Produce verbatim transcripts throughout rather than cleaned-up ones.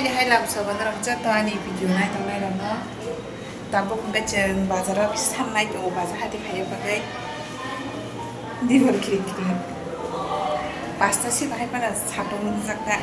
Hai lam sobo norok joto ani video nai tongnai rokno. Tabuk hwnkhe chwng bazaro kisa nai tongo, bazar hati khaina bagwi. Dibor kiring kiring. Pasta si bahai phano satung nukjakha.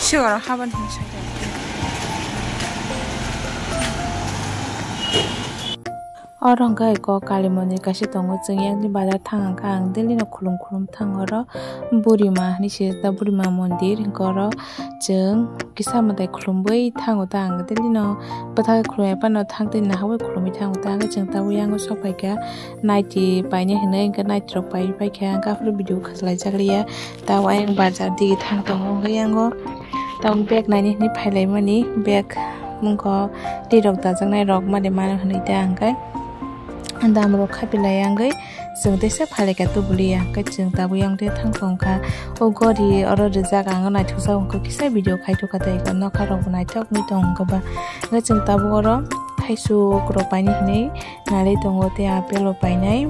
Sigo habani hinwi sakha. Oro hwnkhe eko Kali mondir kaisa tongo, chwng yakni bazar thang hwnkhe ang daily no khulum khulum thango oro. Burima hinwi swijak, Burima mondir hwnkhe oro chwng kisa mwtai khulumwi thango ta ang daily no, bwthai khulumya phano thang twi nahaui khulumwi thango ta, hwnkhe chwng tabuk yango sok phaikha. Naiti painai hinwi hwnkhe naiti rok pai paikha, hwnkhe aphuru video khlaijak liya. Tabuk ayang bazar digi thang tongo, hwnkhe yango tabuk bag naini hinwi phailaimani, bag mungkho twi rok dajaknai rok mani mano hinwi ta, hwnkhe dam rok khapi laiya, hwnkhe chwng teisa phailaikha tubuliya, hwnkhe chwng tabuk yang twi thang tongkha. O gori oro rijak, ang naithokjak, hwnkhe kisa video khaithokha tei nokha rokbo naithok wngwi tong, hwnkhe ba, hwnkhe chwng tabuk oro thaisuk rok painai hinwi nalai tongo tei apple bo painai.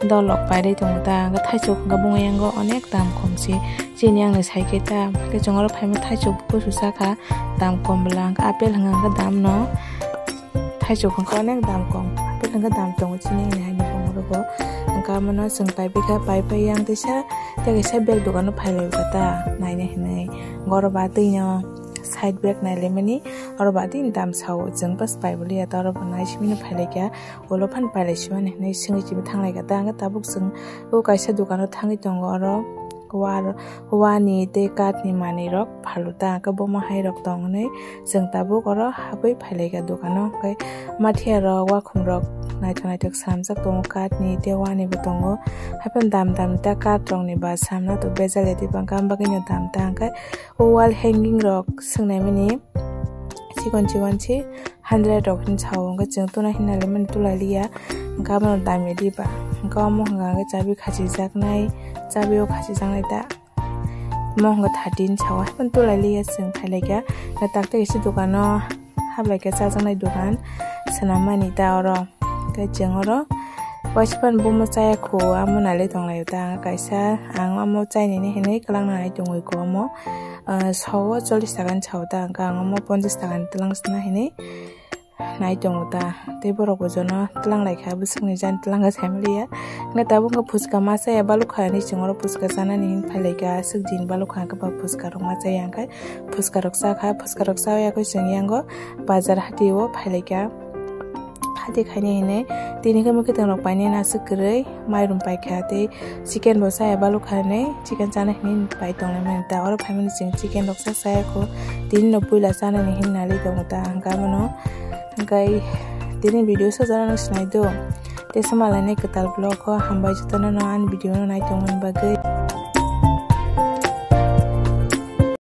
Dolok pairwi tongo ta, hwnkhe thaisuk hwnkhe bungyango onek dam kom se. Chini ang sai khe ta, hwnkhe chwng oro phaima thaisuk kusu sakha, dam kom bwla, hwnkhe apple hwnkha hwnkhe dam no. Thaisuk hwnkhe onek dam kom, apple hwnkhe dam tongo chini ni hai ni bongor bo. Hwnkhe amo no chwng pai phaikha, pai phai yang teisa, tei kaisa bag dokan o phailaikha ta, naina hinwi. Oro ba twi no side bag nailaimani, oro ba twi dam sao, chwng bas pai bwliya ta, oro bo nai simi no phailaikha. Ulo phano pailai simani hinwi swngwi chini thanglaikha ta, hwnkhe tabuk chwng o kaisa dukano thangwi tongo, oro wa, wani tei kathni manwirok phalu ta, hwnkhe bomo hairok tong hinwi chwng tabuk oro habwi phailaikha dukano. Hwnkhe mathiarok, wakhumrok naithok naithok swnamjak tongo, kathni tei wanibo tongo, haiphano dam dam ta kathrokni ba samna to bejal ya tei bangkha, am bagwino dam ta, hwnkhe o wall hanging rok swngnaimani chikon chikon se hundred rok hin sao, hwnkhe chwng tuna hin nailaimani tulai liya, hwnkhe abono dam ya diba, hwnkhe omo hwnka hwnkhe chabi khachijaknai, chabi o khachijaknai ta, omo hwnka thirteen sao, haiphano tulai liya chwng phailaikha, hwnkhe takte kaisa dukano haplaikha, chajaknai dukan swnammani ta oro. Tei chwng oro waisa phano bomo chaya kho, amo nailai tonglaio ta. Kaisa ang amo chainani hinwi kwlangna nai tongwi kho omo, ah, sao chollish taka ni sao ta, hwnkhe ang omo ponchash taka ni twlang sna hinwi nai tongo ta. Tei borok bo jono twlang lai kha, bwswkni jani twlang kha saimaliya. Hwnkhe tabuk wngkha phuchka ma chaya balukha hinwi chwng oro phuchka chanani hinwi phailaikha, aswk din balukha hwnkhe ba phuchka rok ma chaya, hwnkhe phuchka rok cha kha, phuchka rok cha ya khe chwng yango bazar hati o phailaikha. Hati khaina hinwi tini khe mwkhwtwng rok painani aswk kwrwi mairum paikha tei chicken bo chaya balukha hinwi chicken chana hinwi pai tonglaimani ta. Oro phaimani chwng chicken rok sa chaya kho, tini no puila chanani hinwi nalai tongo ta hwnkhe abono. Hwnkhe tini video sajana no sinai do tei samalaini kwtal vlog o hambai jotono no ani video no nai tongmani bagwi.